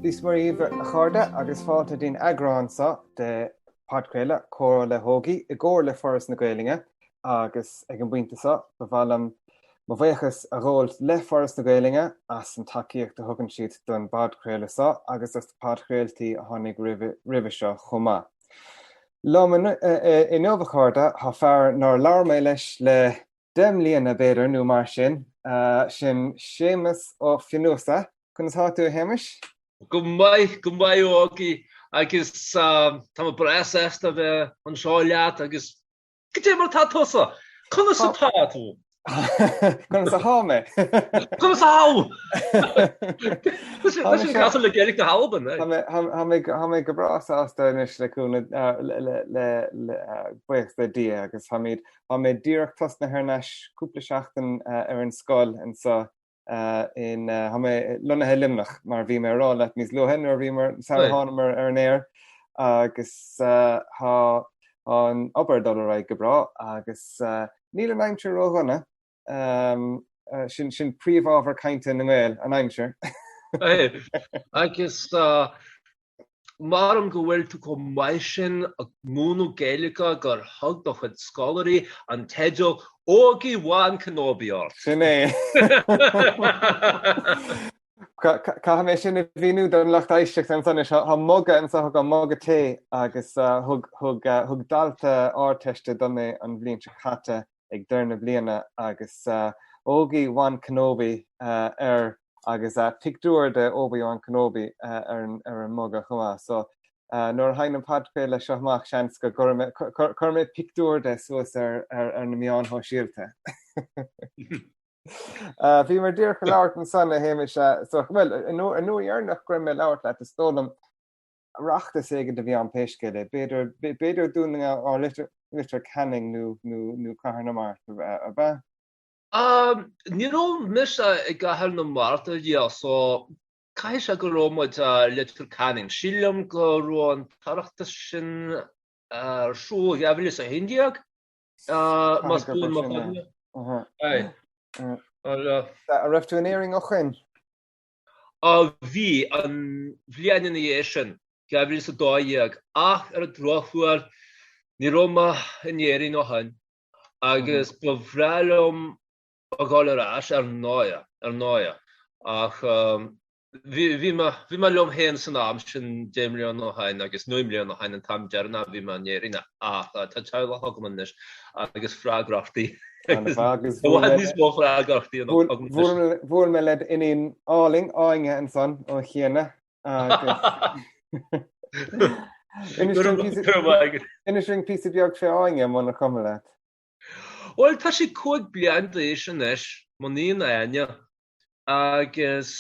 Dia 's Muire dhaoibh a chairde agus fáilte dtí'n eagrán seo de podchraoladh Comhrá le hÓgie i gcomhar le Foras na Gaeilge agus ag an bpointe seo ba mhaith liom mo bhuíochas a ghabháilt le Foras na Gaeilge as an tacaíocht a thugann siad don bpodchraoladh seo agus as na podchraoltaí a tháinig roimhe seo chomh maith. Liom inniu a chairde tá fear nár labhair mé leis le 10 mbliana b'fhéidir nó mar sin, sin Séamus Ó Fionnúsa. Conas tá tú a Shéamais? Go maith, go maith a Ógie agus tá mé breá sásta a bheith anseo leat agus goidé mar tá tusa? Conas atá tú? Conas atá mé? Conas atá? Tá sin cosúil le Gaeilge na hAlban, eh? Tá mé go breá sásta anois le cúnamh le buíochas le Dia agus táimid Tá mé díreach tosnaithe thar n-ais cúpla seachtain ar an scoil anseo in, tá mé lonnaithe i Luimneach mar bhí mé a rá leat níos luaithe nuair a bhíomar, sar a thánamar ar an aer agus tá an obair ag dul ar aghaidh go breá agus níl an aimsir ródhona, sin sin príomhábhar cainte na nGael, an aimsir. Agus Maram go bhfuil tú chomh maith sin ag múineadh Gaeilge gur thug do chuid scoláirí an teideal Ógie Wan Kenobi ort. Sin é. Caithfidh mé sin a mhíniú don lucht éisteachta ansan anois. Tá muga anseo agam, muga tae, agus thug dalta Ardteiste dom é an bhliain seo caite ag deireadh na bliana agus Ógie Wan Kenobi air agus pictiúr de Obi Wan Kenobi ar an muga chomh maith. So nuair a thagann an podchraoladh seo amach seans go gcuirfidh mé pictiúr de suas ar na meáin shóisialta. Bhíomar díreach ag labhairt ansan a Shéamais, so bhuel an uair dheireanach go raibh mé ag labhairt leat is dóigh liom Oireachtas éigin a bhí ann pé scéal é, b'fhéidir, b'fhéidir Dún na nGall, or Leitir Ceanainn nó, nó, nó Cathair na Mart, ab ea? Ní raibh mise i gCathair na Mart ariamh so caithfidh sé go raibh muid i Leitir Ceanainn. Sílim go raibh an tOireachtas sin ar siúl 2011, más buan mo chuimhne. Aye. An raibh tú in Éirinn ó shoin? Bhí, an bhliain ina dhiaidh sin, 2012, ach ar an drochuair ní raibh mé in Éirinn ó shin agus ba bhreá liom a dhul ar ais ar ndóigh, ar ndóigh, ach bhí, bhí mé, bhí mé liom féin san am sin 10 mbliana ó shin agus 9 mbliana ó shin an t-am deireanach a bhí mé in Éirinn ach tá teaghlach agam anois agus freagrachtaí. Agus níos mó freagrachtaí Bhuail mé le d'iníon álainn Áine ansan ó chiana Inis dúinn píosa beag fé Áine muna cuma leat. Bhuel tá sí 5 bliain d'aois anois, mo níon Áine, agus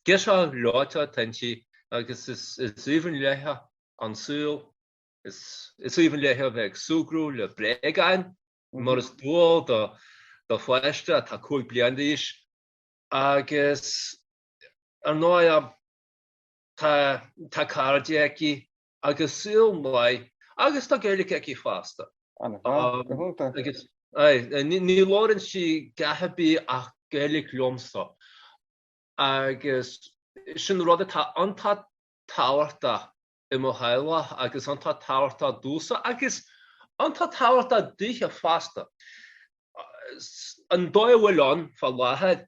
girseach gleoite atá inti agus is aoibhinn léithe an saol Is aoibhinn léi a bheith ag súgradh le bréagáin, mar is dual do pháiste atá 5 bliain d'aois, agus ar ndóigh tá tá cairde aici agus saol maith agus tá Gaeilge aici fosta. An-mhaith, go hiontach. Agus aye, ní labhrann sí a dhath ar bith ach Gaeilge liomsa agus sin rud atá iontach tábhachtach i mo theaghlach agus iontach tábhachtach domhsa agus iontach tábhachtach daoithe fosta. An dóigh a bhfuil ann fá láthair,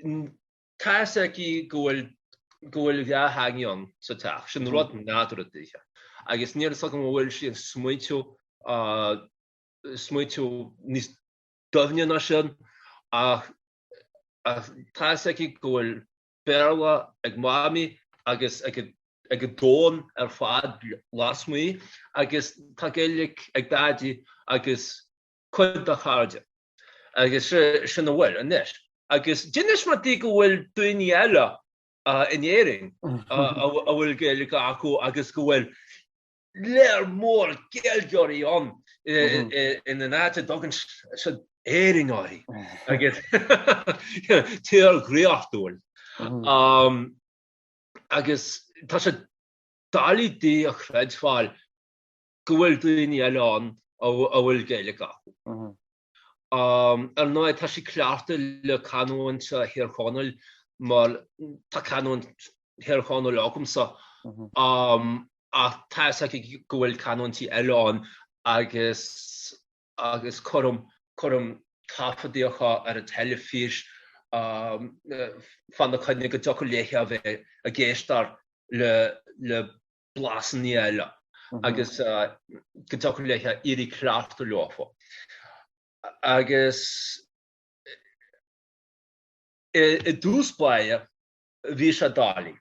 tá fhios aici go bhfuil go bhfuil dhá theanga ann sa teach, sin rud nádúrtha daoithe. Agus níl fhios agam an bhfuil sí ag smaointiú smaointiú níos doimhne ná sin ach tá fhios aici go bhfuil Béarla ag Mamaí agus ag an domhan ar fad lasmuigh agus tá Gaeilge ag Daidí agus cuid dá chairde. Agus sin a bhfuil anois. Agus d'inis mé di go bhfuil daoine eile in Éirinn a bhfuil Gaeilge acu agus go bhfuil léar mór Gaeilgeoirí ann in an áit a dtugann siad Éirinn uirthi agus tír dhraíochtúil. Agus tá sé doiligh di a chreidbheáil go bhfuil daoine eile ann a bhfuil Gaeilge acu. Ar ndóigh, tá sí cleachta le canúint Thír Chonaill. Mar tá canúint Thír Chonaill agamsa ach tá fhios aici go bhfuil canúintí eile ann agus agus cuirim cuirim taifeadaíocha ar an teilifís fá na coinne go dtiocfadh léithe a bheith ag éisteacht le le blasanna eile agus go dtiocfadh léithe éirí cleachta leofa. Agus I dtús báire, bhí sé doiligh.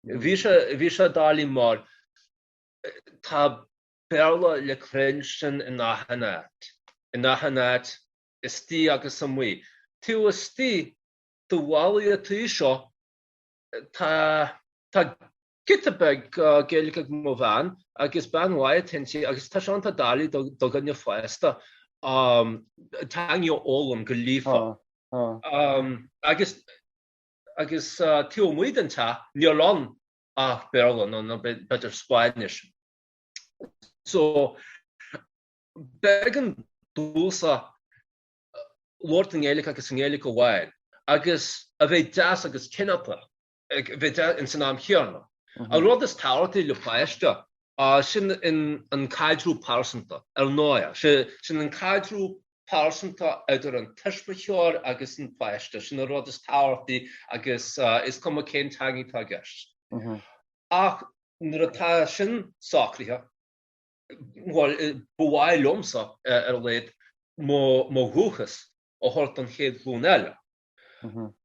Bhí sé, bhí sé doiligh mar tá Béarla le cluinstin in achan áit, in achan áit, istigh agus amuigh. Taobh istigh de bhallaí an tí seo, tá, tá giota beag Gaeilge ag mo bhean agus bean mhaith atá inti agus tá sé iontach doiligh do dhuine fásta teanga a fhoghlaim go líofa. Agus agus taobh amuigh den teach níl ann ach Béarla nó nó b'fhéidir Spáinnis. So b'éigean domhsa labhairt i nGaeilge agus i nGaeilge amháin agus a bheith deas agus cineálta. ag bheith ins an am chéanna. An rud is tábhachtaí le páiste, sin an caidreamh pearsanta, ar ndóigh. Sin an caidreamh pearsanta idir an tuismitheoir agus an páiste, sin an rud is tábhachtaí agus is cuma cén teanga atá i gceist. Ach nuair atá sin socraithe, bhuel, ba mhaith liomsa, ar a laghad, mo dhúchas a thabhairt don chéad ghlúin eile.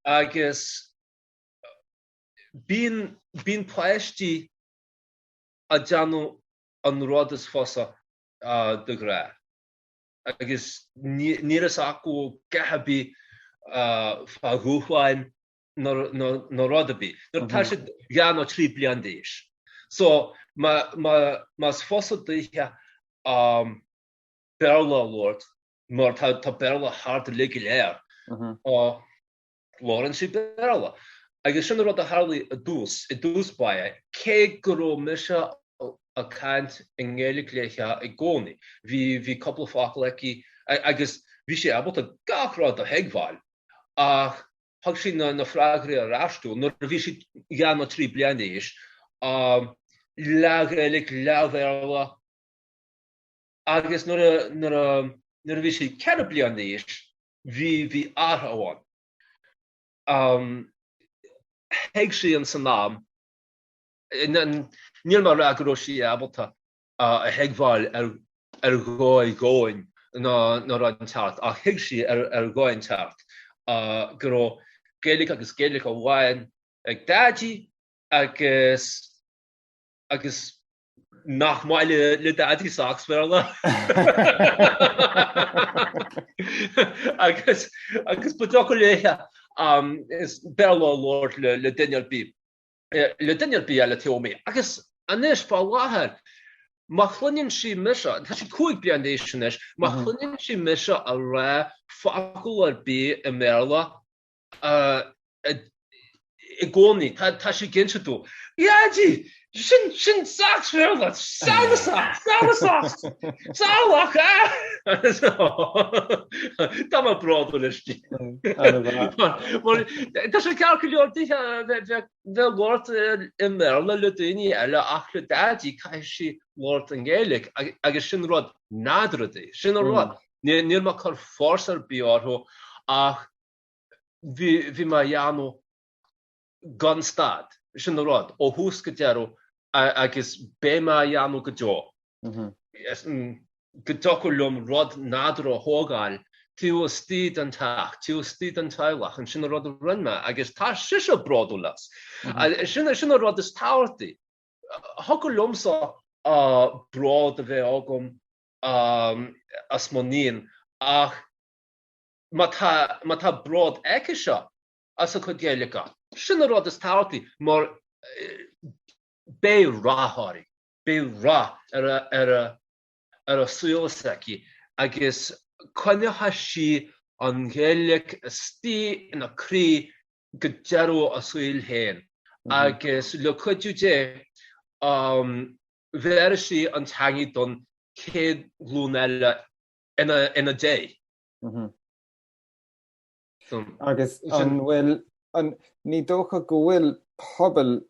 Agus Bíonn, bíonn páistí a' déanamh an rud is fusa de ghnáth agus níl fhios acu a dhath ar bith fá dhúshláin nó rud ar bith nuair atá siad 2 nó 3 bliain d'aois. So más fusa daoithe Béarla a labhairt mar tá Béarla thart uilig go léir. Labhrann siad Béarla. Agus sin an rud a tharlaigh i dtús, i dtús báire, cé go raibh mise ag caint i nGaeilge léithe i gcónaí, bhí, bhí cúpla focal aici agus bhí sí ábalta gach rud a thuigbheáil ach thug sí na, na freagraí ar ais domh nuair a bhí sí 2 nó 3 bliana d'aois, leath-Ghaeilge, leath-Bhéarla agus nuair a, nuair a, nuair a bhí sí 4 bliana d'aois, Bhí, bhí athrú ann. Thuig sí ins an am, níl mé a rá go raibh sí ábalta a thuigbheáil ar ar dhóigh dhomhain nó nó rud inteacht ach thuig sí ar ar dhóigh inteacht go raibh Gaeilge agus Gaeilge amháin ag Daidí agus agus nach maith le Daidí Sacsbhéarla agus agus ba deacair léithe Béarla a labhairt le duine ar bith le duine ar bith eile taobh amuigh. Agus anois fá láthair má chluineann sí mise, tá sí 5 bliana d'aois anois, má chluineann sí mise a rá focal ar bith i mBéarla i gcónaí, tá sí ag inse domh, Dhaidí, sin, sin Sacsbhéarla, Samasach, Samasach, Samhlach, ah! Tá mé bródúil aisti. Mar tá sé ceart go leor di a bheith ag labhairt i mBéarla le daoine eile ach le Daidí caithfidh sí labhairt i nGaeilge agus sin rud nádúrtha di, sin an rud. Níl mé ag cur fórsa ar bith orthu ach bhí, bhí mé a dhéanamh gan stad, sin an rud, ó thús go deireadh agus beidh mé a dhéanamh go deo. Go dtiocfadh liom rud nádúrtha a thógáil taobh istigh den teach, taobh istigh den teaghlach, an sin an rud a rinne mé agus tá sise bródúil as. Sin, sin an rud is tábhachtaí. Thiocfadh liomsa bród a bheith agam as mo níon ach Má tá, má tá bród aici-se as a cuid Gaeilge, sin an rud is tábhachtaí mar beidh rath uirthi, beidh rath ar a, ar a, ar a saol s'aici agus coinneoidh sí an Ghaeilge istigh ina croí go deireadh a saoil féin agus le cuidiú Dé bhéarfaidh sí an teangaidh don chéad ghlúin eile ina, ina diaidh. Agus an bhfuil. Ní dócha go bhfuil pobal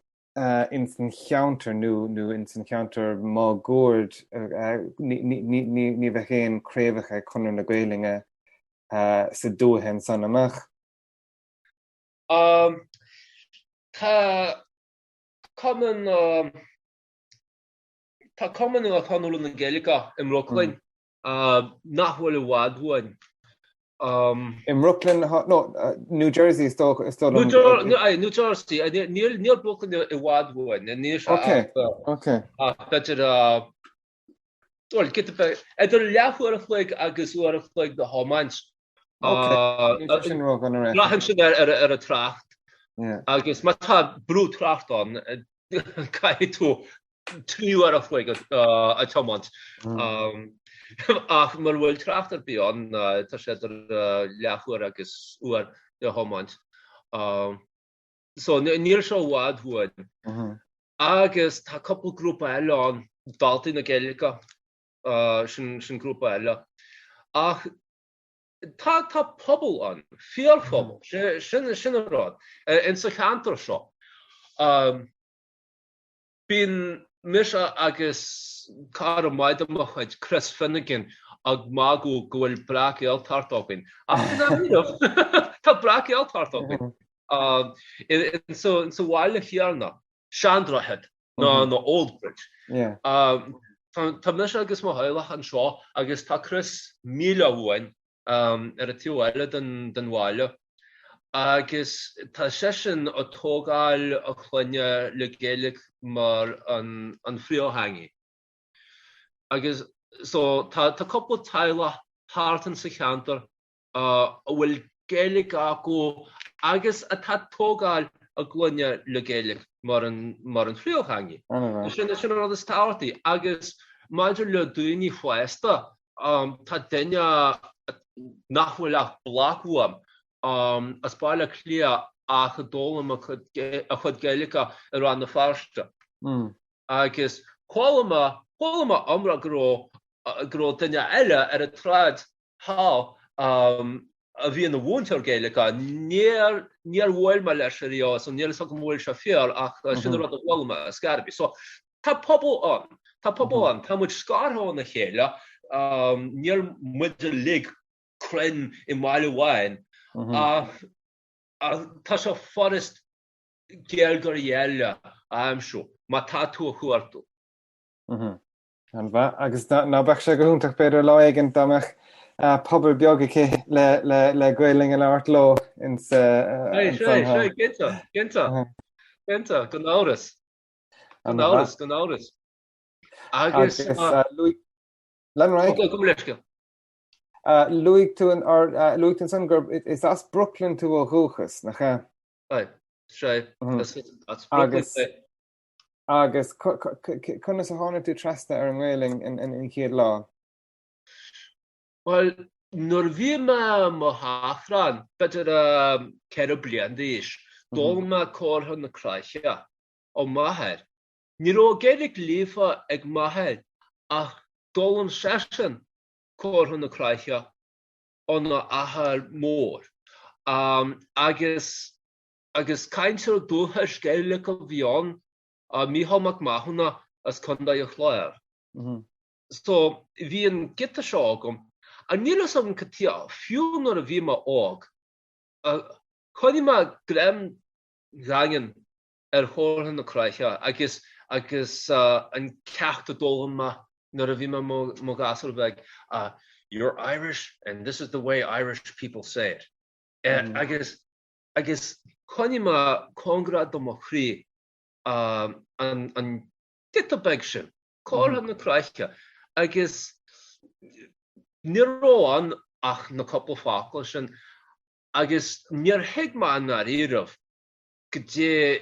ins an cheantar nó nó ins an cheantar máguaird ní bheadh aon craobhacha ag Conradh na Gaelainne sa dúiche ansan an mbeadh? Tá cumann tá cumann Chonradh na Gaeilge i mBrooklyn nach bhfuil i bhfad uainn. I mBrooklyn, no, New Jersey is dócha, is dóigh liom. New Jersey, níl níl Brooklyn i bhfad uainn, níl sé ach ach b'fhéidir bhuel, giota beag, idir leathuair a chloig agus uair a chloig de thiomáint. Braitheann sin ar an trácht agus má tá brú trácht ann, caithfidh tú 3 uair a chloig a tiomáint. Ach mura bhfuil trácht ar bith ann, tá sé idir leathuair agus uair de thiomáint. So níl sé i bhfad uainn. Agus tá cúpla grúpa eile ann, Daltaí na Gaeilge, sin sin grúpa eile. Ach tá tá pobal ann, fíorphobal, sin sin an rud, insa cheantar seo. Bíonn mise agus cara maith de mo chuid, Chris Finnegan, ag magadh go bhfuil breac-Ghaeltacht againn. Ach i ndáiríribh, tá breac-Ghaeltacht againn. Insa bhaile chéanna, Seandroichead, nó Old Bridge. Tá mise agus mo theaghlach anseo agus tá Chris míle uainn. ar an taobh eile den bhaile agus tá seisean ag tógáil a chlainne le Gaeilge mar an phríomhtheanga. Agus so tá tá cúpla teaghlach thart insa cheantar a bhfuil Gaeilge acu agus atá ag tógáil a gclainne le Gaeilge mar an mar an phríomhtheanga. Sin sin an rud is tábhachtaí agus maidir le daoine fásta Tá duine nach bhfuil ach bloc uaim, as Baile Átha Cliath ach a d'fhoghlaim a chuid Gaeilge i Rann na Feirste. Agus chuala mé, chuala mé iomrá go raibh, go raibh duine eile ar an tsráid thall a bhí ina mhúinteoir Gaeilge. Níor, níor bhuail mé leis ariamh so níl a fhios agam an bhfuil sé fíor ach sin an rud a chuala mé ar scor ar bith. So tá pobal ann, tá pobal ann, tá muid scartha óna chéile, níl muid uilig cruinn i mbaile amháin ach tá sé furast Gaeilgeoirí eile a aimsiú má tá tú a chuartú. An-mhaith. Agus ná beadh sé go hiontach b'fhéidir lá éigin dá mbeadh pobal beag aici le Gaelainn a labhairt leo ins an Sea, sea, cinnte, cinnte, cinnte, gan amhras. Gan amhras, gan amhras. Agus Lean ar aghaidh. Gabh mo leithscéal. Luaigh tú luaigh tú ansan gurb is as Brooklyn tú ó dhúchas, nach ea? Aye, sea, as Brooklyn. Agus conas a tháinig tú trasna ar an nGaelainn an chéad lá? Bhuel, nuair a bhí mé i mo thachrán, b'fhéidir 4 bliana d'aois, d'fhoghlaim mé Comhartha na Croiche ó m'athair. Ní raibh Gaeilge líofa ag m'athair ach d'fhoghlaim seisean Comhartha na Croiche óna athair mór. Agus Agus cainteoir dúchais Gaeilge a bhí ann, Mícheál Mac Mathúna as Contae an Chláir. So, bhí an giota seo agam, ach níl fhios agam cad tuighe, fiú nuair a bhí mé óg, choinnigh mé greim dhaingean ar Chomhartha na Croiche agus agus an ceacht a d'fhoghlaim mé nuair a bhí mé i mo ghasúr bheag, You're Irish and this is the way Irish people say it. Agus Agus choinnigh mé cóngarach do mo chroí an giota beag sin, Comhartha na Croiche, agus ní raibh ann ach na cúpla focal sin agus níor thuig mé i ndáiríribh goidé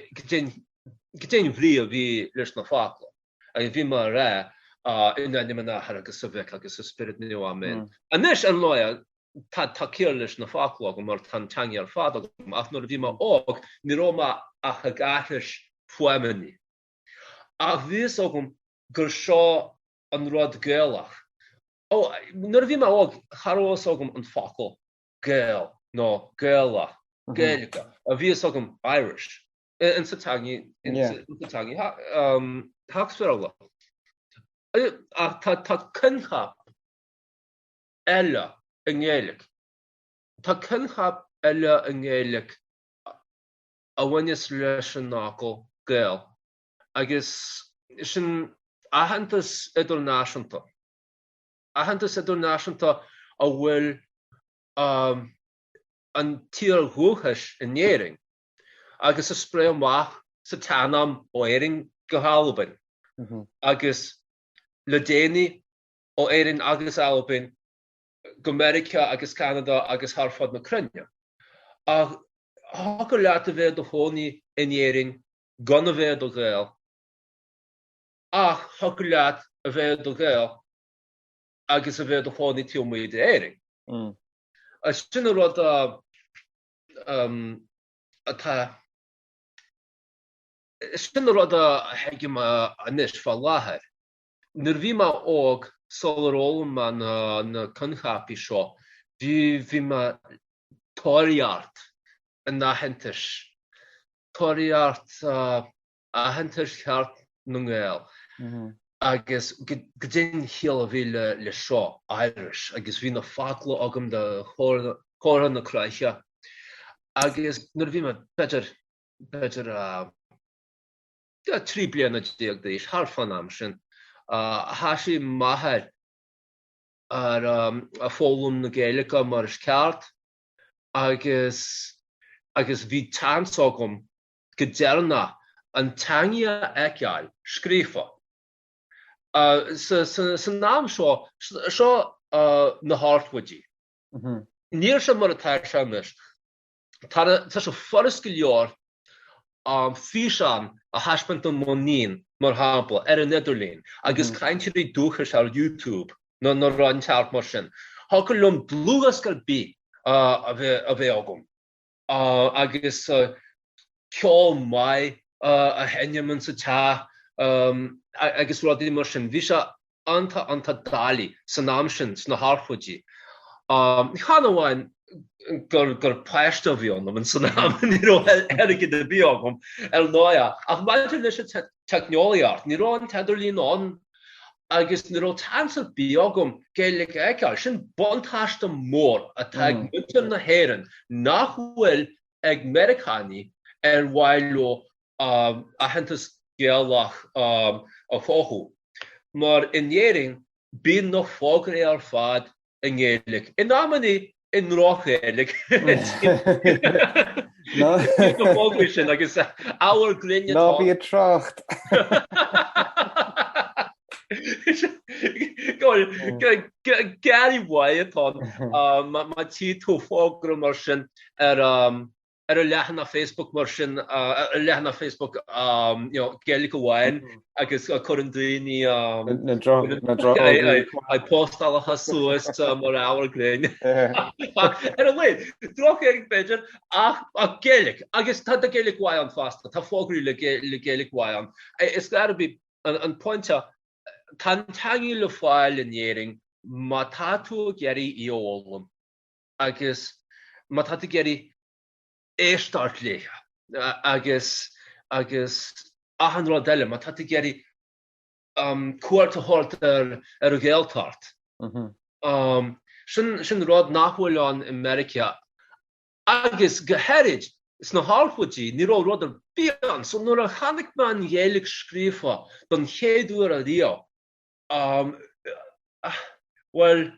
an bhrí a bhí leis na focla. Agus bhí mé ag rá, in ainm an Athar agus an Mhic agus an Spioraid Naomh, Amen. Anois, ar ndóigh, tá tá ciall leis na focla agam mar tá an teanga ar fad agam ach nuair a bhí mé óg ní raibh mé ach ag aithris fuaimeanna. Ach bhí fhios agam gur seo an rud Gaelach. Ó, nuair a bhí mé óg cha raibh fhios agam an focal Gael nó Gaelach. Gaeilge. Bhí a fhios agam Irish insa teangaidh insa teangaidh Shacsbhéarla. Ach tá tá coincheap eile i nGaeilge. Tá coincheap eile i nGaeilge a bhaineas leis an fhocal Gael agus sin aitheantas idirnáisiúnta. Aitheantas idirnáisiúnta a bhfuil an tír dhúchais in Éirinn agus a spréigh amach sa tsean-am ó Éirinn go hAlbain agus le déanaí ó Éirinn agus Albain go Meiriceá agus Ceanada agus thar fud na cruinne. Ach thiocfadh leat a bheith i do chónaí in Éirinn gan a bheith i do Ghael, ach thiocfadh leat a bheith i do Ghael agus a bheith i do chónaí taobh amuigh d'Éirinn. Sin an rud atá, sin an rud a thuigim anois fá láthair. Nuair a bhí mé óg, sular fhoghlaim mé na coincheapaí seo, bhí, bhí mé tóraíocht an aitheantais, tóraíocht aitheantais cheart na nGael agus goidé an chiall a bhí le seo, Irish, agus bhí na focla agam de chomhartha na croiche agus nuair a bhí mé b'fhéidir, b'fhéidir 13 bliana d'aois, thart fán am sin, thoisigh m'athair ar foghlaim na Gaeilge mar is ceart agus agus bhí seans agam go deireanach an teangaidh a fheiceáil scríofa. San am seo, seo na hochtóidí. Níl sé mar atá sé anois. Tá sé furast go leor físeán a thaispeáint do m'iníon, mar shampla, ar an idirlíon, agus cainteoirí dúchais ar YouTube nó nó rud inteacht mar sin. Thiocfadh liom dlúthdhiosca ar bith a bheith agam agus ceol maith a sheinm insa teach agus rudaí mar sin. Bhí sé iontach, iontach doiligh san am sin, sna hochtóidí. Chan amháin gur, gur páiste a bhí ionam san am, ní raibh airgead ar bith agam, ar ndóigh, ach maidir leis an teicneolaíocht, ní raibh an t-idirlíon ann agus ní raibh seans ar bith agam Gaeilge a fheiceáil. Sin buntáiste mór atá ag muintir na hÉireann nach bhfuil ag Meiriceánaigh ar mhaith leo aitheantas Gaelach a chothú, mar in Éirinn bíonn na fógraí ar fad i nGaeilge, in amannaí i ndroch-Ghaeilge. Bíonn na fógraí sin agus ábhar grinn atá. Ná bí ag trácht! Gáire mhaith atá ann má tchí tú fógra mar sin ar ar an leathanach Facebook mar sin, ar an leathanach Facebook you know, Gaeilge amháin agus cuireann daoine na droch postálacha suas mar ábhar grinn. Ar a laghad, droch-Ghaeilge b'fhéidir, ach Gaeilge, agus tá Gaeilge mhaith ann fosta, tá fógraí le Gaeilge mhaith ann. Is gar a bhí an pointe, tá an teangaidh le fáil in Éirinn má tá tú ag iarraidh í a fhoghlaim. agus má tá tú ag iarraidh éisteacht léi agus agus achan rud eile, má tá tú ag iarraidh cuairt a thabhairt ar ar an Ghaeltacht. Sin sin rud nach bhfuil ann i Meiriceá agus go háirid sna hochtóidí ní raibh rud ar bith ann. So nuair a chonaic mé an Ghaeilge scríofa don chéad uair ariamh, Bhuel,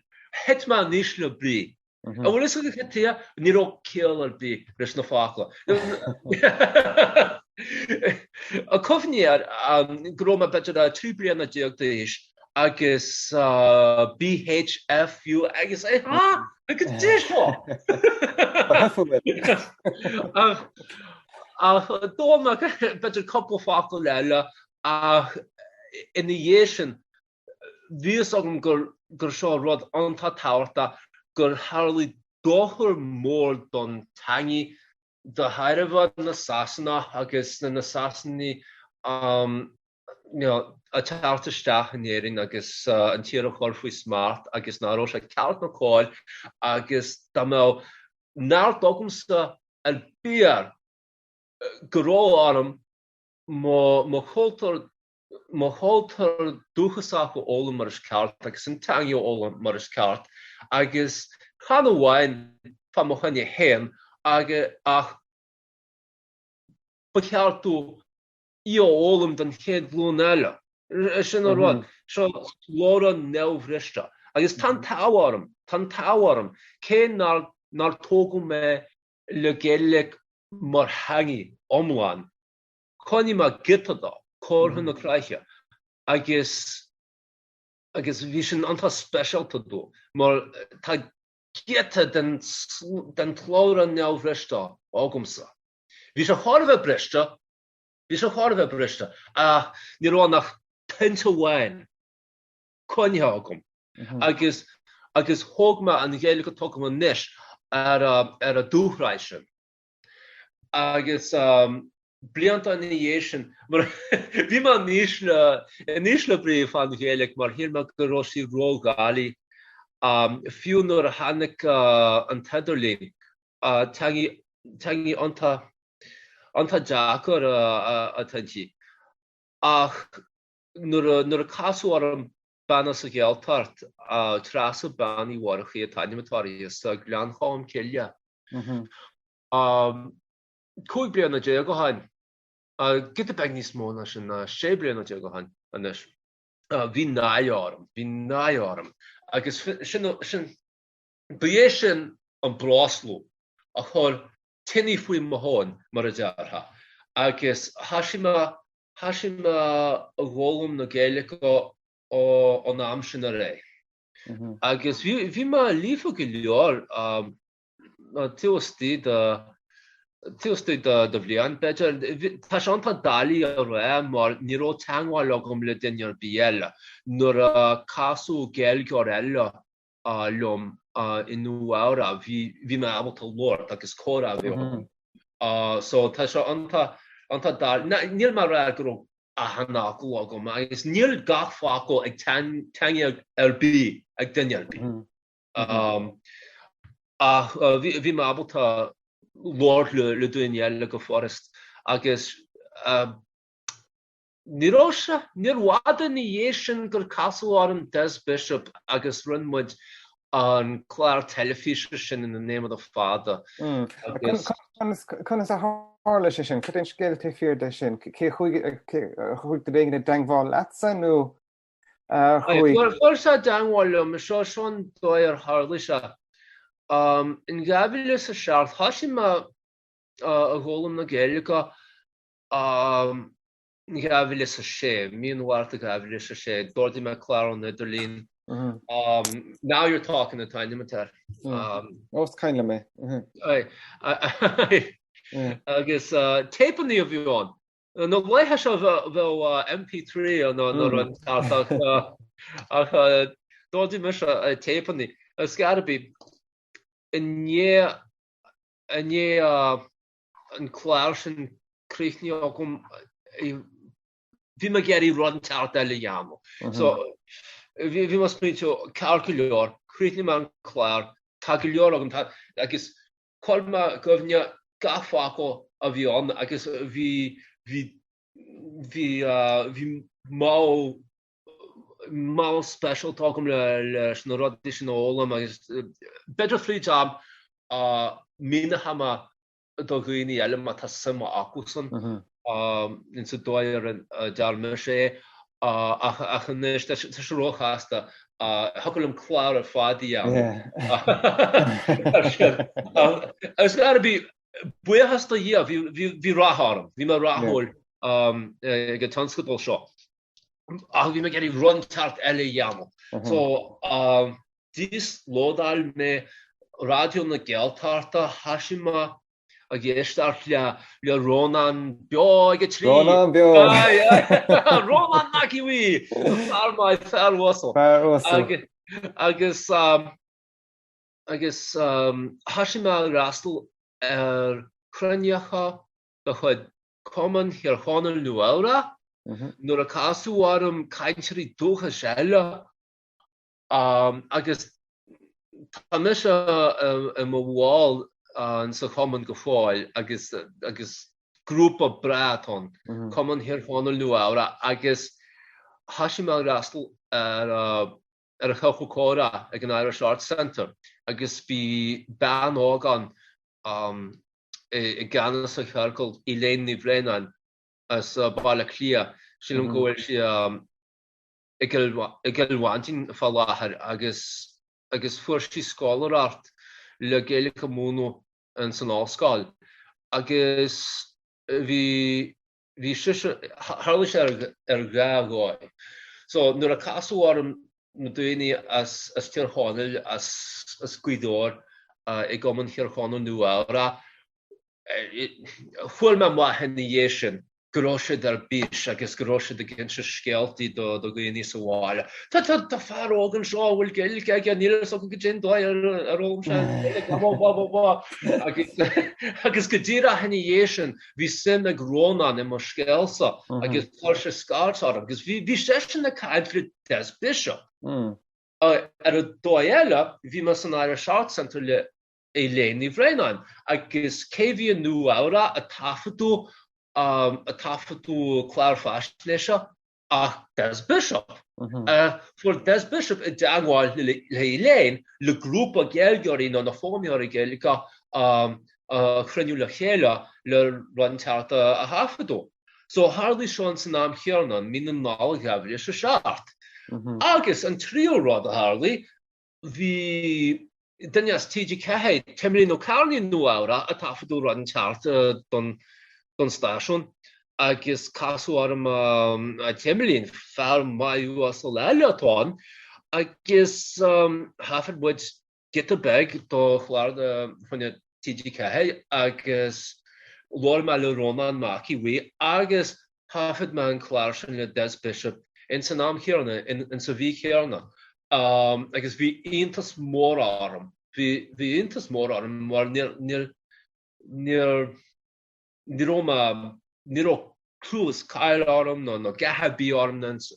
thit mé in ísle brí. An bhfuil fhios agat cad tuighe? Ní raibh ciall ar bith leis na focla. Cuimhnigh air go raibh mé b'fhéidir 13 bliana d'aois agus BHFU agus é ha! Goidé seo! Ach ach d'fhoghlaim mé b'fhéidir cúpla focal eile Ach ina dhiaidh sin, bhí fhios agam gur gur seo rud iontach tábhachtach, gur tharlaigh dochar mór don teangaidh de thairbhe na Sasanach agus na Sasanaigh you know ag teacht isteach in Éirinn agus an tír a chur faoi smacht agus nach raibh sé ceart ná cóir agus dá mbeadh neart agamsa. ar bith air go raibh orm mo chultúr mo chultúr dúchasach a fhoghlaim mar is ceart agus an teanga a fhoghlaim mar is ceart agus chan amháin fá mo choinne féin ach ba cheart domh í a fhoghlaim don chéad ghlúin eile. Sin an rud. Seo slabhra neamhbhriste. Agus tá an t-ádh orm, tá an t-ádh orm, cé nár nár tógadh mé le Gaeilge mar theanga iomlán, choinnigh mé giota dó, Comhartha na Croiche, agus agus bhí sin iontach speisialta domh mar tá giota den den tslabhra neamhbhriste agamsa. Bhí sé chóir a bheith briste, bhí sé chóir a bheith briste, ach ní raibh ann ach toint amháin coinnithe agam agus agus thóg mé an Ghaeilge atá agam anois ar ar an dúshraith sin. Agus blianta ina dhiaidh sin, mar bhí mé in ísle, in ísle brí fán Ghaeilge mar shíl mé go raibh sí ródhoiligh. Fiú nuair a tháinig an t-idirlíon, teanga, teanga iontach, iontach deacair atá inti. Ach nuair a, nuair a casadh orm bean as an Ghaeltacht, Treasa Bean Uí Mhurchaidh an t-ainm atá uirthi, as Gleann Cholm Cille. 15 bliana ó shin, giota beag níos mó ná sin, ná 16 bliana ó shin anois, bhí náire orm, bhí náire orm agus sin, sin, ba é sin an breosla a chuir tine faoi mo thóin, mar a déarfá, agus thoisigh mé, thoisigh mé a dh'fhoghlaim na Gaeilge ón am sin ar aghaidh. Agus bhí, bhí mé líofa go leor, taobh istigh de taobh istigh de bhliain, b'fhéidir. Tá sé iontach doiligh a rá mar ní raibh teagmháil agam le duine ar bith eile. Nuair a casadh Gaeilgeoir eile liom i Nua Eabhrac, bhí bhí mé ábalta labhairt agus comhrá a bheith agam. So tá sé iontach iontach doiligh. Níl mé ag rá go raibh achan fhocal agam agus níl gach focal ag teanga ar bith ag duine ar bith. Ach bhí mé ábalta labhairt le daoine eile go furast agus ní raibh sé, níorbh fhada ina dhiaidh sin gur casadh orm Des Bishop agus rinne muid an clár teilifíse sin In the Name of the Father. Agus. Conas a tharla sé sin? Cad é an scéal taobh thiar de sin? Cé chuaigh duine éigin i dteagmháil leatsa nó Chuir sé i dteagmháil liom, seo seo an dóigh ar tharla sé. In 2007, thoisigh mé ag foghlaim na Gaeilge in 2006, mí an Mhárta 2006, d'ordaigh mé clár ón idirlíon. Now You're Talking an t-ainm atá air. Ó, is cuimhin liom é. Agus téipeanna a bhí ann. Na laetha seo bheadh MP3 nó nó rud ceart ach ach d'ordaigh mise téipeanna. Ar scor ar bith, i ndiaidh i ndiaidh an clár sin críochnaithe agam bhí mé ag iarraidh rud inteacht eile a dhéanamh. So bhí bhí mé ag smaointiú ceart go leor, chríochnaigh mé an clár, tá go leor agam tá agus Chuir mé i gcuimhne gach focal a bhí ann agus bhí, bhí, bhí, bhí modh, modh speisialta agam le, leis na rudaí sin a fhoghlaim agus b'fhéidir fríd am míneochaidh mé do dhaoine eile má tá suim acusan. Insa dóigh ar dearn mise é ach anois tá sé róchasta. Thiocfadh liom clár ar fad a dhéanamh ar sin. Ar scor ar bith, buíochas do Dhia, bhí rath orm, bhí mé rathúil ag an tionscadal seo. Ach bhí mé ag iarraidh rud inteacht eile a dhéanamh. So d'íoslódáil mé Raidió na Gaeltachta, thoisigh mé ag éisteacht le Rónán Beo ag a 3. Rónán Beo! Rónán Mac Aodha Bhuí! Fear maith, fear uasal. Fear uasal. Agus agus thoisigh mé ag freastal ar chruinnithe de chuid Cumann Thír Chonaill Nua Eabhrac nuair a casadh orm cainteoirí dúchais eile agus tá mise i mo bhall. sa chumann go fóill agus agus grúpa breá atá ann, Cumann Thír Chonaill Nua Eabhrac agus thoisigh mé ag freastal ar ar an Chiorcal Comhrá ag an Irish Arts Centre agus bhí bean óg ann i gceannas an chiorcail, Elaine Ní Bhraonáin as Baile Átha Cliath, sílim go bhfuil sí i gCill Mhantáin fá láthair agus agus fuair sí scoláireacht le Gaeilge a mhúineadh ins an ollscoil agus bhí bhí sise tharlaigh sé ar dhá dhóigh. So nuair a casadh orm na daoine as as Tír Chonaill as as Gaoth Dobhair i gCumann Thír Chonaill Nua Eabhrac Fuair mé amach ina dhiaidh sin go raibh siad ar bís agus go raibh siad ag inse scéaltaí do dhaoine sa bhaile. Tá tá fear óg anseo a bhfuil Gaeilge aige, níl a fhios agam goidé an dóigh ar ar fhoghlaim sé an Ghaeilge, blah blah blah blah blah. Agus agus go díreach ina dhiaidh sin bhí suim ag Rónán i mo scéalsa agus chuir sé scairt orm agus bhí bhí seisean ag caint le Des Bishop. Ar an dóigh eile bhí mé san Irish Arts Centre le Elaine Ní Bhraonáin, agus cé bhí i Nua Eabhrac ag taifeadadh ag taifeadadh clár faisnéise ach Des Bishop. Fuair Des Bishop i dteagmháil le Elaine le grúpa Gaeilgeoirí nó na foghlaimeoirí Gaeilge a chruinniú le chéile le rud inteacht a thaifeadadh. So tharlaigh seo ins an am chéanna, mí na Nollag 2007. Agus an tríú rud a tharlaigh, Bhí duine as TG4, Timlín Ó Cearnaigh i Nua Eabhrac ag taifeadadh rud inteacht don stáisiún agus casadh orm Timlín, fear maith uasal eile atá ann, agus thaifead muid giota beag do chlár choinne TG4 agus labhair mé le Rónán Mac Aodha Bhuí agus Thaifead mé an clár sin le Des Bishop ins an am chéanna, ins an mhí chéanna, agus bhí iontas mór orm, bhí, bhí iontas mór orm mar níor, níor, níor, ní raibh mé, ní raibh clú is cáil orm nó nó a dhath ar bith orm ins,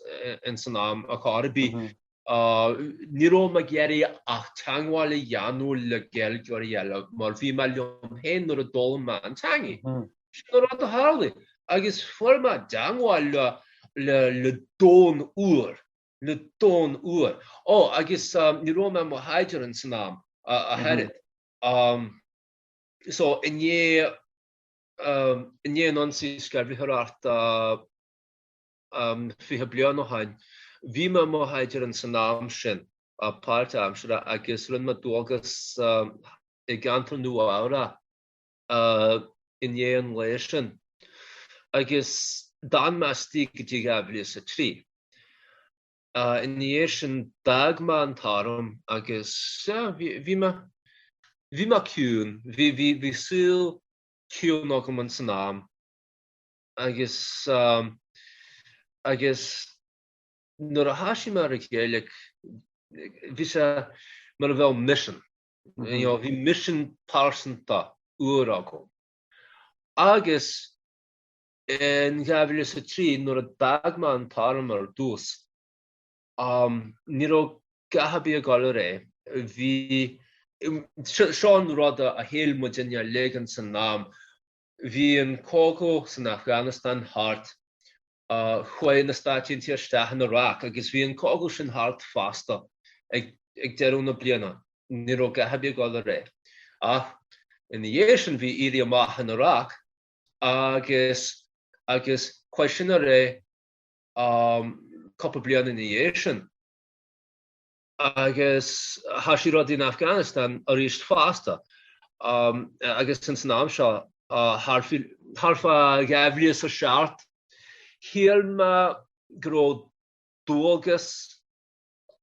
ins an am ar chor ar bith. Ní raibh mé ag iarraidh ach teagmháil a dhéanamh le Gaeilgeoirí eile mar bhí mé liom féin nuair a d'fhoghlaim mé an teangaidh. Sin an rud a tharlaigh agus fuair mé dteagmháil le le le domhan úr, le domhan úr. Ó agus ní raibh mé i mo shaighdiúir ins an am ach oiread. So i ndiaidh i ndiaidh an ionsaí sceimhlitheoireachta 20 bliain ó shin, bhí mé i mo shaighdiúir ins an am sin, páirtaimseartha, agus rinne mé dualgas i gceantar Nua Eabhrac i ndiaidh an lae sin. Agus d'fhan mé istigh go dtí 2003. Ina dhiaidh sin d'fhág mé an t-arm agus bhí mé bhí mé ciúin, bhí bhí bhí saol ciúin agam ins an am. Agus agus nuair a thoisigh mé ar an Ghaeilge bhí sé mar a bheadh misean. You know, bhí misean pearsanta úr agam. Agus in 2003 nuair a d'fhág mé an t-arm ar dtús, ní raibh a dhath ar bith ag dul ar aghaidh. Bhí, seo an rud a shíl muidinne uilig ins an am, Bhí an cogadh san Afganastáin thart, chuaigh na Stáit Aontaithe isteach in Iraq agus bhí an cogadh sin thart fosta ag deireadh na bliana. Ní raibh a dhath ar bith ag dul ar aghaidh. Ach ina dhiaidh sin bhí éirí amach in Iraq agus agus chuaigh sin ar aghaidh cúpla bliain ina dhiaidh sin. Agus thoisigh rudaí in Afghanistan arís fosta. Agus ins an am seo, thart fá 2007, shíl mé go raibh dualgas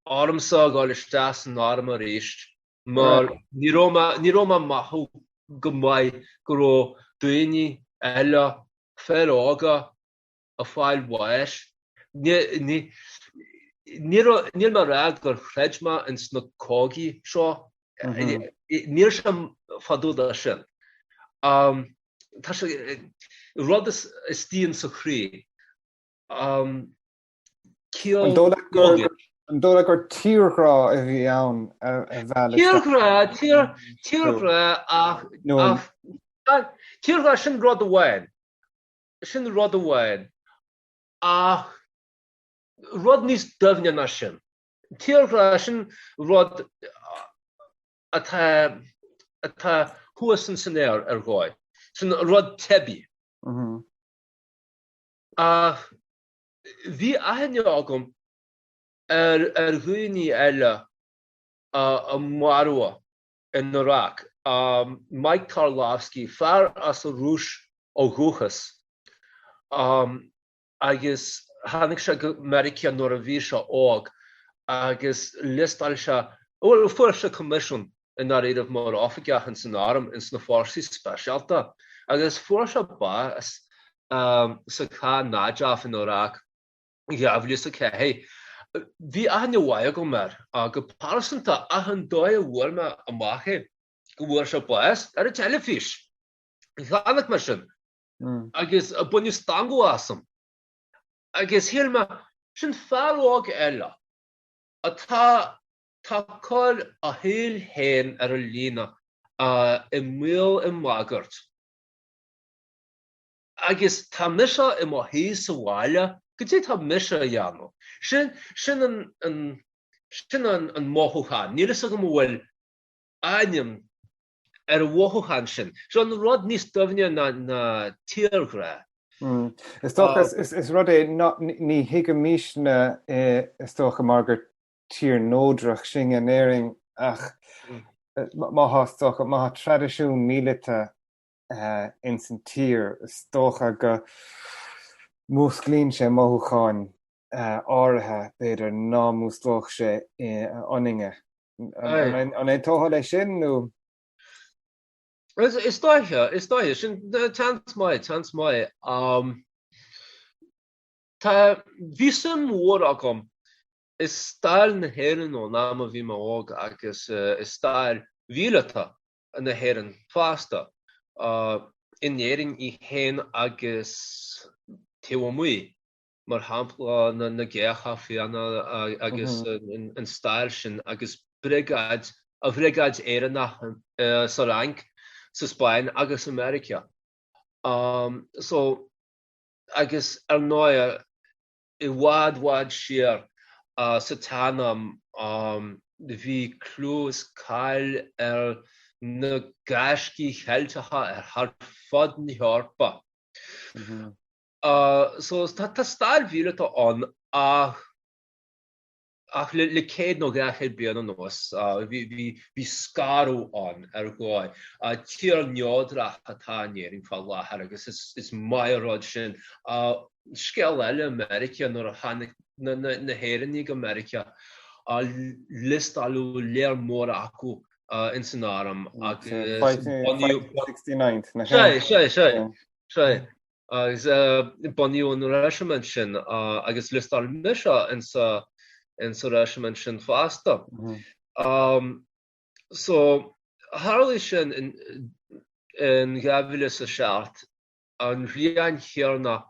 ormsa a dhul isteach san arm arís, mar ní raibh mé, ní raibh mé ag mothú go maith go raibh daoine eile, fir óga, ag fáil bháis. Níl mé ag rá gur chreid mé ins na cogaí seo, níl sé fá dtaobh de sin. Tá sé rud istigh insa chroí. An dóigh leat gur. An dóigh leat gur tírghrá a bhí ann a mheall isteach? Tírghrá, tír, tírghrá ach, ach, tírghrá sin rud amháin, sin rud amháin ach rud níos doimhne ná sin. Tírghrá sin rud atá, atá thuas in san aer ar dhóigh, sin rud teibí. Ach bhí aithne agam ar ar dhaoine eile a maraíodh in Iraq, Mike Tarlovsky, fear as an Rúis ó dhúchas, agus tháinig sé go Meiriceá nuair a bhí sé óg agus liostáil sé, bhuel fuair sé coimisiún i ndáiríribh mar oifigeach ins an arm, ins na fórsaí speisialta agus fuair sé bás sa chath Najaf in Iraq 2004. Bhí aithne mhaith agam air go pearsanta ach an dóigh a bhfuair mé amach é, go bhfuair sé bás ar an teilifís. Chonaic mé sin agus baineadh stangadh asam agus shíl mé, sin fear óg eile atá Tá ag cur a shaoil féin ar an líne i mbaol i mbagairt. Agus tá mise i mo shuí sa bhaile, goidé tá mise a dhéanamh? Sin, sin an, an, sin an, an mothúchán. Níl fhios agam an bhfuil ainm ar an mhothúchán sin. Seo an rud níos doimhne ná, ná tírghrá. Is dócha, is, is rud é ná, ní thuigfimisne é, is dócha, mar gur tír neodrach sinn in Éirinn ach má tá, is dócha, má tá traidisiún míleata ins an tír, is dócha go músclaíonn sé mothúcháin áirithe, b'fhéidir, ná músclódh sé ionainne. An aontófá leis sin nó? Is dóiche, is dóiche, sin seans maith, seans maith. Tá, bhí suim mhór agam i stair na hÉireann ón am a bhí mé óg agus i stair mhíleata na hÉireann fosta, in Éirinn í féin agus taobh amuigh, mar shampla na Géacha Fiáine agus an stair sin agus briogáid, an Bhriogáid Éireannach sa Fhrainc, sa Spáinn agus i Meiriceá. So, agus ar ndóigh, i bhfad bhfad siar sa tsean-am bhí clú is cáil ar na gaiscí Cheilteacha ar thar fud na hEorpa. So tá stair mhíleata ann ach Ach le céad nó 200 bliain anuas, bhí scaradh ann ar dhóigh. Tír neodrach atá in Éirinn fá láthair agus is maith an rud sin. Scéal eile i Meiriceá nuair a tháinig na hÉireannaigh go Meiriceá, liostáladh léar mór acu ins an arm agus bunaíodh. Sea, sea, sea, sea. Agus bunaíodh an reisimint sin agus liostáil mise insa reisimint sin fosta. So, tharlaigh sin in 2007, an bhliain chéanna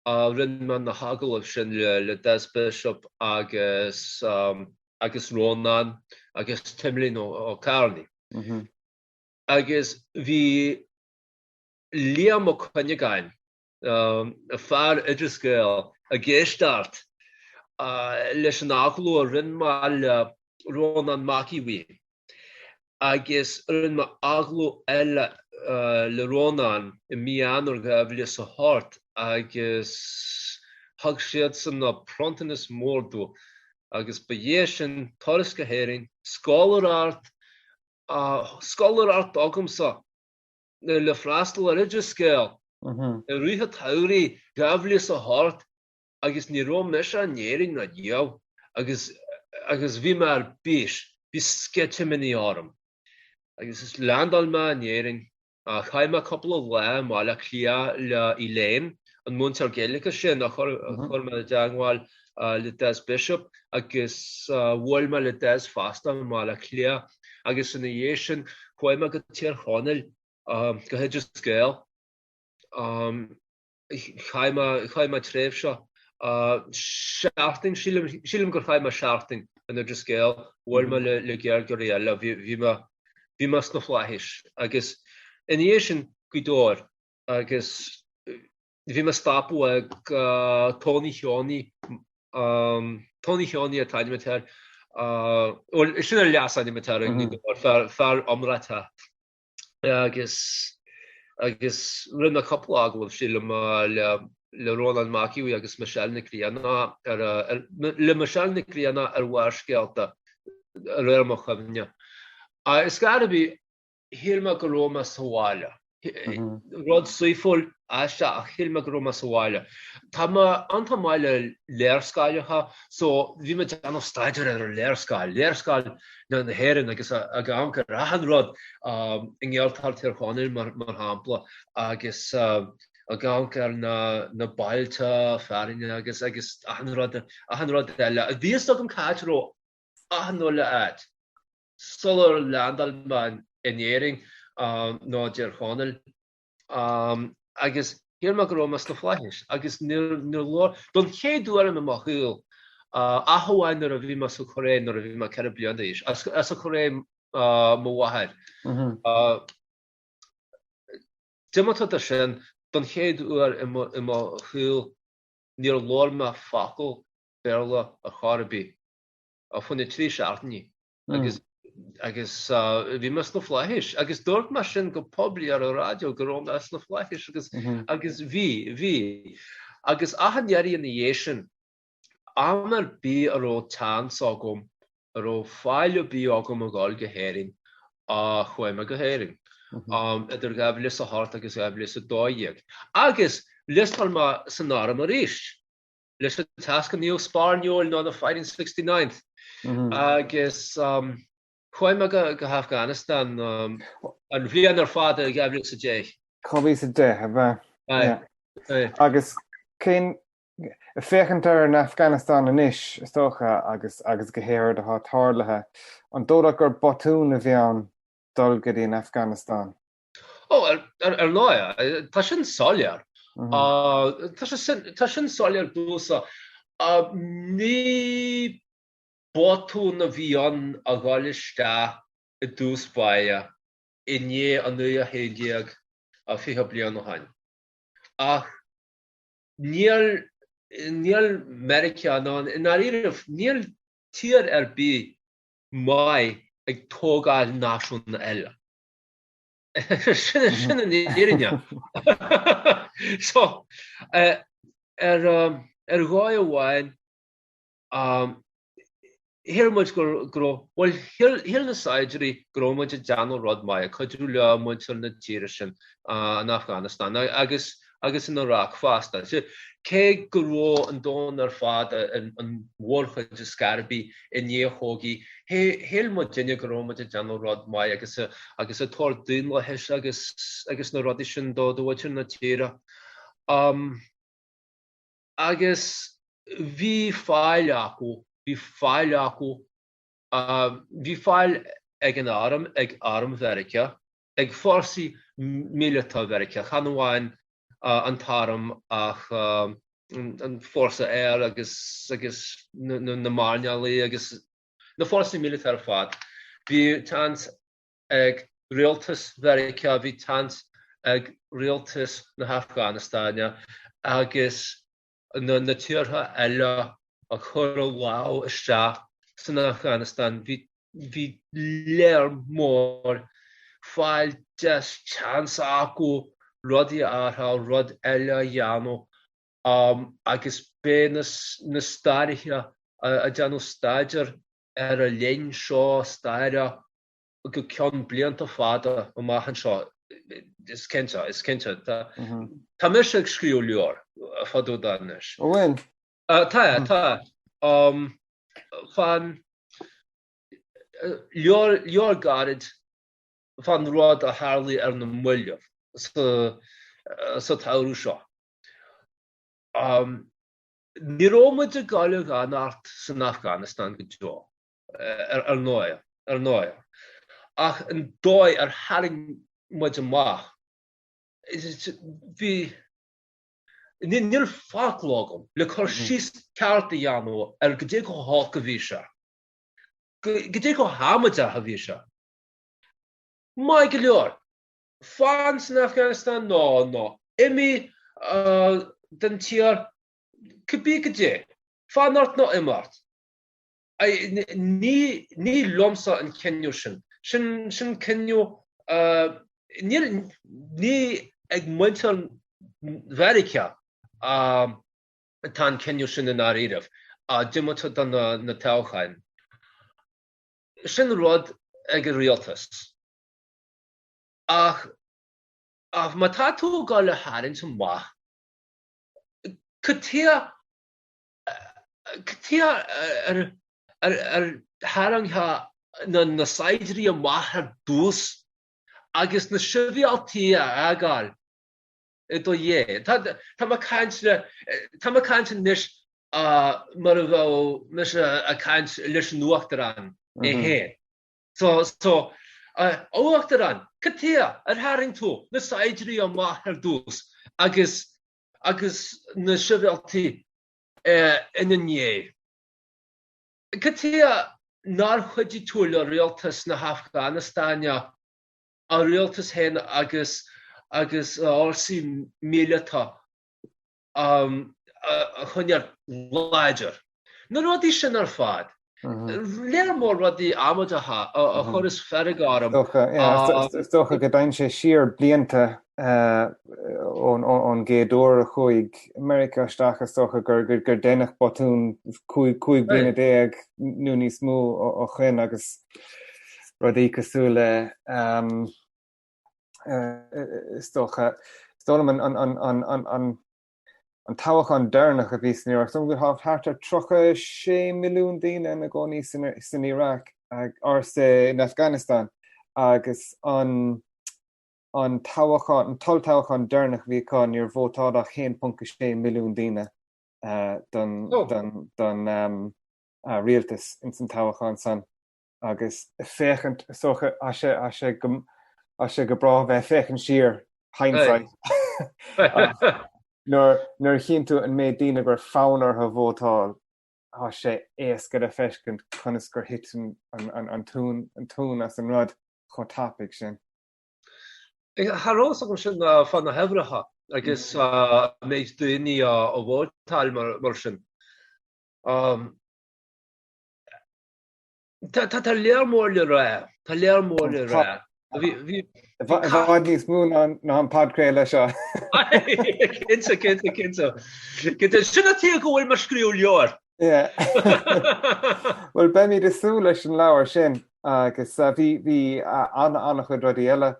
a rinne mé na hagallaimh sin le Des Bishop agus agus Rónán agus Timlín Ó Cearnaigh. Agus bhí Liam Ó Cuinneagáin, fear Oideas Gael, ag éisteacht leis an agallamh a rinne mé le Rónán Mac Aodha Bhuí agus rinne mé agallamh eile le Rónán i mí Eanáir 2008 agus thug siadsan bronntanas mór domh agus ba é sin turas go hÉirinn, scoláireacht, scoláireacht agamsa le freastal ar Oideas Gael i rith an tsamhraidh 2008 agus ní raibh mise in Éirinn riamh agus agus bhí mé ar bís, bhí sceitimíní orm. Agus is leaindeáil mé in Éirinn, chaith mé cúpla lá i mBaile Átha Cliath le Elaine, an múinteoir Gaeilge sin a chuir chuir mé i dteagmháil le Des Bishop agus bhuail mé le Des fosta i mBaile Átha Cliath agus ina dhiaidh sin chuaigh mé go Tír Chonaill, go hOideas Gael. Chaith mé, chaith mé tréimhse. Seachtain, sílim, sílim gur chaith mé seachtain in Inis Gall, bhuail mé le le Gaeilgeoirí eile, bhí, bhí mé, bhí mé sna flaithis. Agus ina dhiaidh sin, Gaoth Dobhair, agus bhí mé stopadh ag Tony Sheonaí, Tony Sheonaí an t-ainm atá air, bhuel, sin an leasainm atá air i nGaoth Dobhair, fear, fear iomráiteach. Agus, agus rinne mé cúpla agallamh, sílim, le, le Rónán Mac Aodha agus Michelle Nic Grianna ar, ar, le Michelle Nic Grianna ar Bharrscéalta, de réir mo chuimhne. Ar scor ar bith, shíl mé go raibh mé sa bhaile. Rud saoithiúil aisteach ach shíl mé go raibh mé sa bhaile. Tá mé iontach maith le léarscáileacha so bhí mé ag déanamh staidéir ar an léarscáil, léarscáil na hÉireann agus ag amharc ar achan rud i nGaeltacht Thír Chonaill mar shampla agus ag amharc ar na bailte fearainn agus agus achan rud achan rud eile. Bhí fhios agam cá háit a raibh achan uile áit. Sular leaindeáil mé in Éirinn nó i dTír Chonaill agus shíl mé go raibh mé sna flaithis agus níor labhair, don chéad uair i mo shaol, ach amháin nuair a bhí mé sa Chóiré nuair a bhí mé 4 bliana d'aois, as an Chóiré mo mháthair. Diomaite de sin, don chéad uair i mo shaol níor labhair mé focal Béarla ar chor ar bith. Ar feadh na 3 seachtainí agus agus bhí mé sna flaithis agus dúirt mé sin go poiblí ar an raidió go raibh mé sna flaithis agus agus bhí, bhí. Agus achan iarraidh ina dhiaidh sin, am ar bith a raibh chance agam, a raibh fáil ar bith agam a dhul go hÉirinn, chuaigh mé go hÉirinn. Idir 2008 agus 2012. Agus liostáil mé san arm arís. leis an Teascadh Naomh Spairneoil ná na Fighting Sixty Ninth agus chuaigh mé go hAfghanistan an bhliain ar fad i 2010. 2010, ab ea? Aye. Agus cén, féachaint ar an Afghanistan anois, is dócha, agus agus go háirid atá tarlaithe, an dóigh leat gur botún a bhí ann dul go dtí an Afghanistan? Ó, ar ndóigh, tá sin soiléir. Tá sin soiléir domhsa. Ní botún a bhí ann a dhul isteach i dtús báire i ndiaidh an 11 20 bliain ó shin. Ach níl, níl Meiriceá ná, i ndáiríribh, níl tír ar bith maith ag tógáil náisiún eile. Sin an fhírinne. So, ar ar dhóigh amháin, shíl muid go raibh, bhuel, shíl na saighdiúirí go raibh muid ag déanamh rud maith, ag cuidiú le muintir na tíre sin, in Afghanistan agus agus in Iraq fosta. Cé go raibh an domhan ar fad, an mhórchuid ar scor ar bith, i ndiaidh chogaidh, shíl muidinne go raibh muid ag déanamh rud maith agus agus ag tabhairt daonlathais agus agus na rudaí sin do do mhuintir na tíre. Agus bhí fáil acu, bhí fáil acu, bhí fáil ag an arm, ag arm Mheiriceá, ag fórsaí míleata Mheiriceá, chan amháin an t-arm ach an fórsa aeir agus agus na mairnéalaigh agus na fórsaí míleata ar fad. Bhí seans ag rialtas Mheiriceá, bhí seans ag rialtas na hAfganastáine agus na na tíortha eile a chuir a lámh isteach san Afganastáin, bhí Bhí léar mór fáil deis seans acu rudaí a athrú, rud eile a dhéanamh agus beidh na staraithe ag déanamh staidéar ar an linn seo staire go ceann blianta fada amach anseo. Is cinnte, is cinnte. Tá mise ag scríobh leabhar fá dtaobh de anois. Ó bhfuil? Tá, tá. Fán leabhar, leabhar gairid fán rud a tharlaigh ar na mallaibh sa sa tsamhradh seo. Ní raibh muid ag dul a fhanacht san Afghanistan go deo, ar ndóigh, ar ndóigh. Ach an dóigh ar tharraing muid amach, bhí. Níl focal agam le cur síos ceart a dhéanamh ar goidé chomh holc a bhí sé. Goidé chomh hamaideach a bhí sé. Maith go leor, fan san Afghanistan nó nó imigh den tír, cibé goidé, fan ort nó imigh ort. Ní ní liomsa an cinneadh sin. Sin sin cinneadh níl ní ag muintir Mheiriceá atá an cinneadh sin i ndáiríribh, diomaite de na toghcháin. Sin rud ag an rialtas. Ach ach má tá tú ag dul a tharraingt amach, cad chuige Cad chuige ar tharraingfeá na saighdiúirí amach ar dtús agus na sibhialtaigh a fhágáil i do dhiaidh? Tá mé ag caint le, tá mé ag caint anois mar a bheadh mise ag caint leis an Uachtarán é féin. So, so, a Uachtaráin, cad chuige ar tharraing tú na saighdiúirí amach ar dtús agus agus na sibhialtaigh ina ndiaidh. Cad chuige nár chuidigh tú le rialtas na hAfganastáine, a rialtas féin agus agus a fhórsaí míleata a choinneáil láidir? Na rudaí sin ar fad. Léar mór rudaí amaideacha a chuireas fearg orm. Is dócha go dtéann sé siar blianta ón gcéad uair a chuaigh Meiriceá isteach, is dócha gur deineadh botún 15 bliana nó níos mó ó shoin agus rudaí cosúil le is dócha, is dóigh liom an An toghchán deireanach a bhí san Iaráic, so tá thart ar 36 milliún daoine ina gcónaí san Iaráic or san Afghanistan agus an an toghchán, an t-olltoghchán deireanach a bhí acu níor vótáil ach 1.6 milliún daoine don don rialtas ins an toghchán san. Agus féachaint, is dócha, tá sé, tá sé go, tá sé go breá bheith ag féachaint siar, hindsight. Nuair, nuair a chíonn tú an méid daoine go raibh fonn orthu vótáil, tá sé éasca le feiscint conas gur thit an, an, an tóin, an tóin as an rud chomh tapaidh sin. Cha raibh fhios agam sin fá na huimhreacha agus an méid daoine a vótáil mar sin. Tá léar mór le rá. Tá léar mór le rá. I bhfad níos mó ná an podchraoladh seo. Cinnte, cinnte, cinnte. Cinnte, sin an tuige go bhfuil mé ag scríobh leabhair. Bhuel, beimid ag súil leis an leabhar sin agus bhí bhí an-an-chuid rudaí eile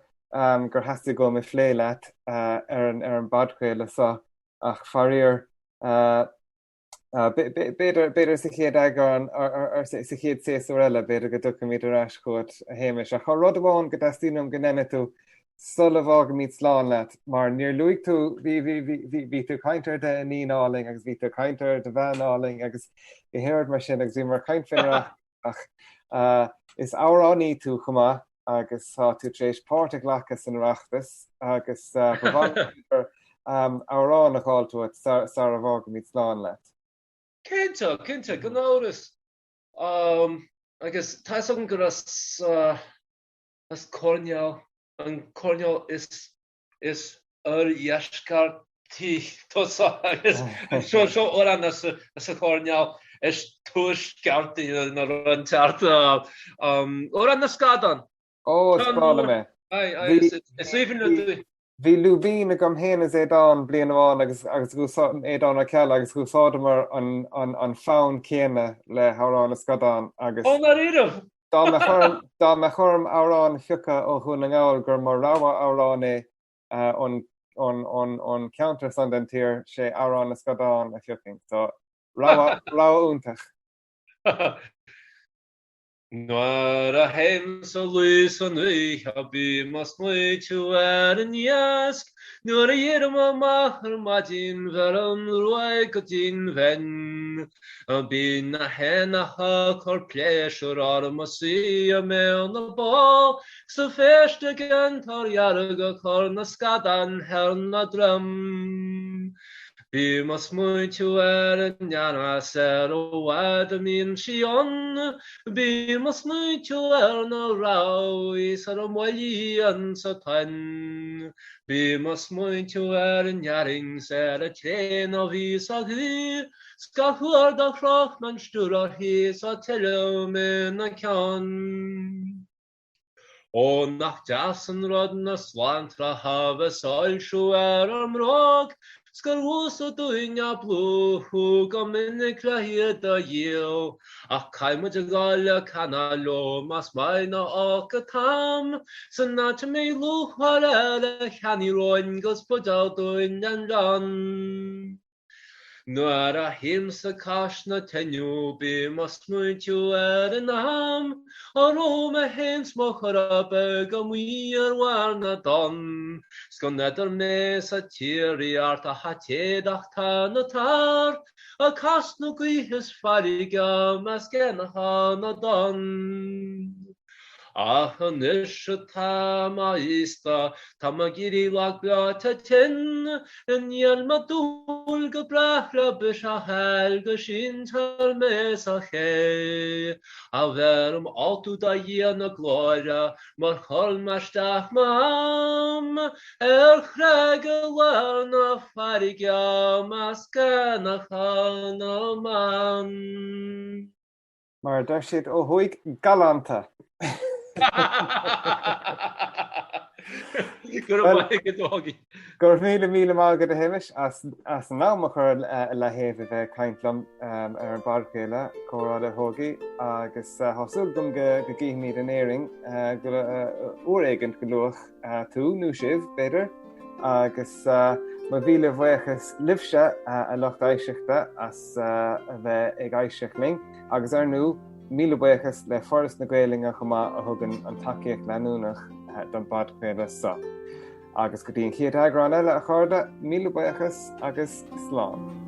gur theastaigh uaim a phlé leat ar an ar an bpodchraoladh seo ach faraor B'fhéidir, b'fhéidir sa chéad eagrán, sa chéad séasúr eile, b'fhéidir go dtiocfaimid ar ais chugat, a Shéamais. Ach tá rud amháin go dteastaíonn uaim go ndéanfaidh tú sula bhfágaimid slán leat, mar níor luaigh tú, bhí, bhí, bhí, bhí, bhí tú ag caint ar d'iníon álainn agus bhí tú ag caint ar do bhean álainn agus gach aon rud mar sin agus bhíomar ag caint faoin Oireachtas ach is amhránaí tú chomh maith agus tá tú tar éis páirt a ghlacadh san Oireachtas agus ba mhaith liom amhrán a dh'fháilt uait sara bhfágaimid slán leat. Cinnte, cinnte, gan amhras. Agus tá fhios agam gur as as coirnéal, an coirnéal is is oirdheisceartaí tusa agus seo seo amhrán as as an choirnéal is tuaisceartaí nó rud inteacht. Amhrán na Scadán. Ó, is breá liom é. Aye, aye, is aoibhinn liom. Bhí lúibín agam féin is Aodán bliain amháin agus agus Aodán Ó Ceallaigh agus dh'úsáideamar an an an fonn céanna le hAmhrán na Scadán agus Ó, ndáiríribh! dá mbeadh orm dá mbeadh orm amhrán a phiocadh ó Dhún na nGall gur mo rogha amhrán é ón ón ón ón ceantar san den tír, sé Amhrán na Scadán a phiocfainn. So rogha rogha iontach. Nuair a théimse a luí san oíche bím á smaoitiú ar an iasc, Nuair a éirím amach ar maidin bheirim ruaig go dtí'n bheinn. Bíonn na héanacha ag cur pléisiúr orm is í i mbéal na bpoll, 'S an phéist ag an tor dhearg ag cur na scadán thar na droim. Bím a' smaointiú ar an earra 's ar a bhfad a mbíonn sí ann, Bím a' smaointiú ar na rabhaidh 's ar an mbuillí insa tonn. Bím a' smaointiú ar an fhearthainn 's ar an traein a bhí sa ghaoth, 'S gach uair do chroch mé an stiúir uirthi 's a tuilleadh ina ceann. Ó nach deas an rud na slántracha bheith soilsiú ar ár mbróg 's gur fhusa dúinn a bplúchadh go minic le hiad a dhíol ach caithfidh muid a dhul ag canáil leo más maith nó olc an t-am san áit a mbeidh lúcháir ar a cheannaigh romhainn 'gus buidéal dúinn den bhliain. Nuair a shuímse cois na teineadh bím a' smaointiú ar an am a raibh mé féin 's mo chara beag amuigh ar bharr na dtonn 's gan idir mé 's an tsíoraíocht ach an t-éadach tá na tar ag casadh na gaoithe is farraige i measc éanacha na dtonn. Ach anois atá mé aosta, tá mé ag éirí lag breoite tinn, Níl mé ag dúil go brách le biseach a fháil go síntear mé sa ché. Ach bheirim altú do Dhia na glóire mar chuir mé isteach m'am ar chreag i lár na farraige i measc éanacha na mban. Mar a deir siad ó thuaidh, galánta! Go raibh maith agat, a Ógie. Go raibh míle míle maith agat a Shéamais as an am a chur i leataobh a bheith ag caint liom ar an bpodchraoladh Comhrá le hÓgie agus tá súil agam go gcífimid in Éirinn uair éigint go luath tú nó sibh, b'fhéidir, agus mo mhíle bhuíochas libhse a lucht éisteachta as a bheith ag éisteacht linn agus ar ndóigh míle buíochas le Foras na Gaeilge chomh maith a thugann an tacaíocht leanúnach don bpodchraoladh seo. Agus go dtí an chéad eagrán eile a chairde, míle buíochas agus slán.